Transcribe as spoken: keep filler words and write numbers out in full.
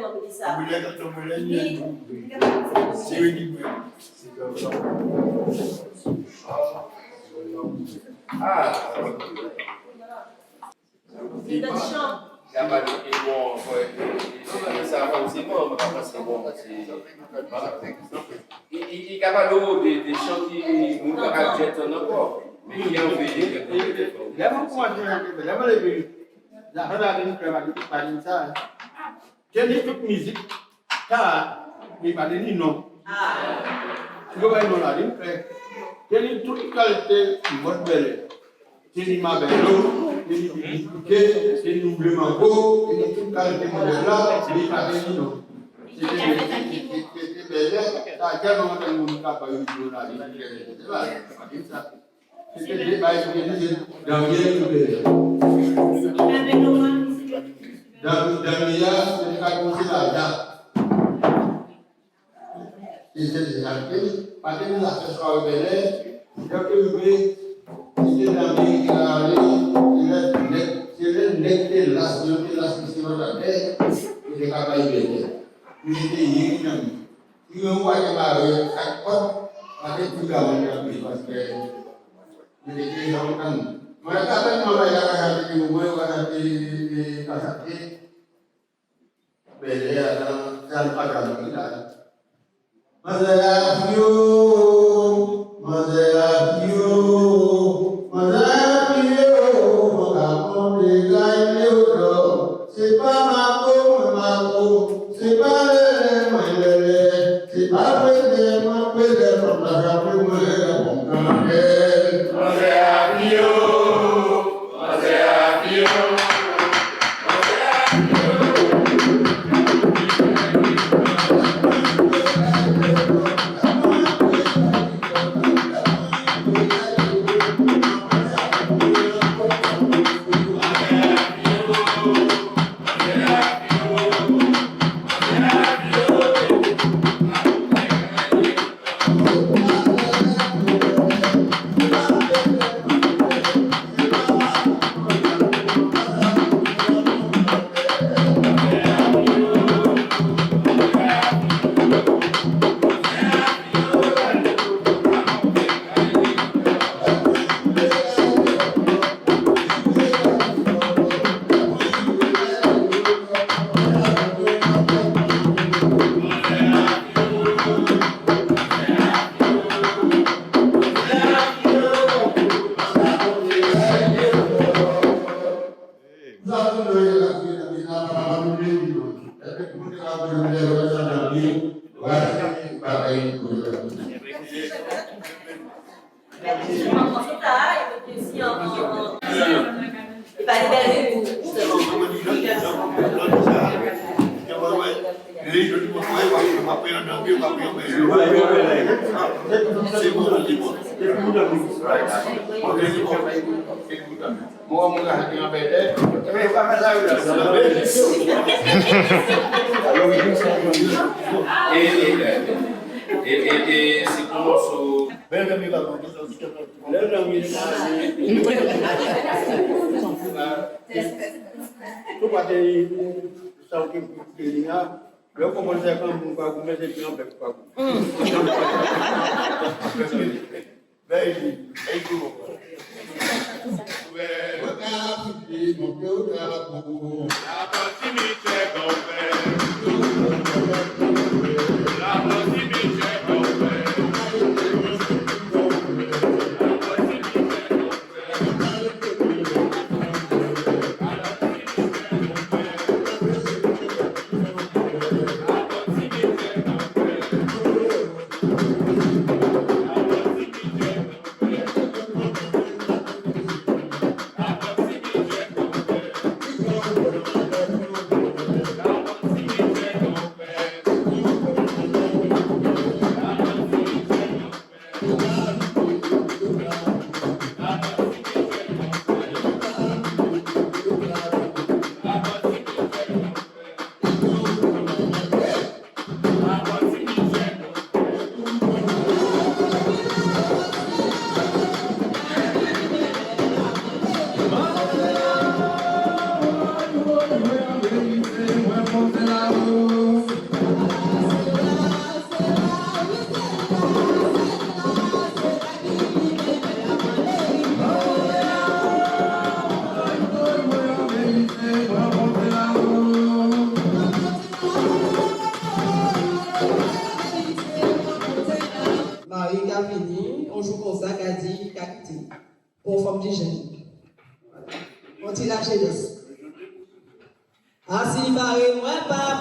Mwen sa. Mwen lè, mwen lè, mwen lè. Mwen lè, mwen lè. Ah. Li pa, li pa de bon, e, e, e, sa fòseman, mwen pa panse bon, se, e, e, e ka pale w de, de chan ki moun pa ka jet tann ankò, men ki anveye kèk moun. Lè mwen kòmanse nan kèk, lè mwen leve, zafè la vin klè, pa di, pa di sa. Te ni tout mizik, sa, men pa te ni non. Yo bay non la, li fè. Te ni tout kalite mòd bèlè. Te ni mabèlo, te ni bibike, te ni ouvle mango, te ni tout kalite modèl la, men pa te ni non. Se te, se te, se te bèlè, sa tèlman anpil moun ka bay non la, li fè, se pa te sa. Se te de bay ki te di se Danyèl ki te. Dan, Danyèl, se te ka kòmanse la, da. Se te de, pa te ni zafè swa rebèlè, lè ke rive, se te Danyèl ki te ale, se lè nèg, se lè nèg te las, yo te las, se yo t atè, yo te ka bay bèlè. Yo te ye ki nan Si yon wa te mare kat pòt, pa te tou ka moun nan pi paske li te gen jan antann. Mwen, sa fè mwen bay la ka chante ki mwen, yo ka chante, ka chante. Bèlè a nan, sa l pa ka moun la. Manzè a fyo, manzè a fyo, manzè a fyo, mwen ka monte kay Leodò. Se pa mako mwen mako, se pa lèlè mwen lèlè, se pa pwezè mwen pwezè, fanm la frape mwen lè fò m kanpe. Manzè a fyo, manzè a fyo, manzè a fyo. E, e, e, e, e, se pou mòso. Lè nan mi la, tou pa te sa ou te li a, lè w konprann se kan moun pa goumen, se pi anpè pa goumen. Bèl li, bèl li. Mwen ka fite, mwen ke w ka pou. Mari ka vini, yon jou konsa, ka di, ka kite. Pou yon fanm ki jèn. Yon ti lajenès. Asi bare mwen pa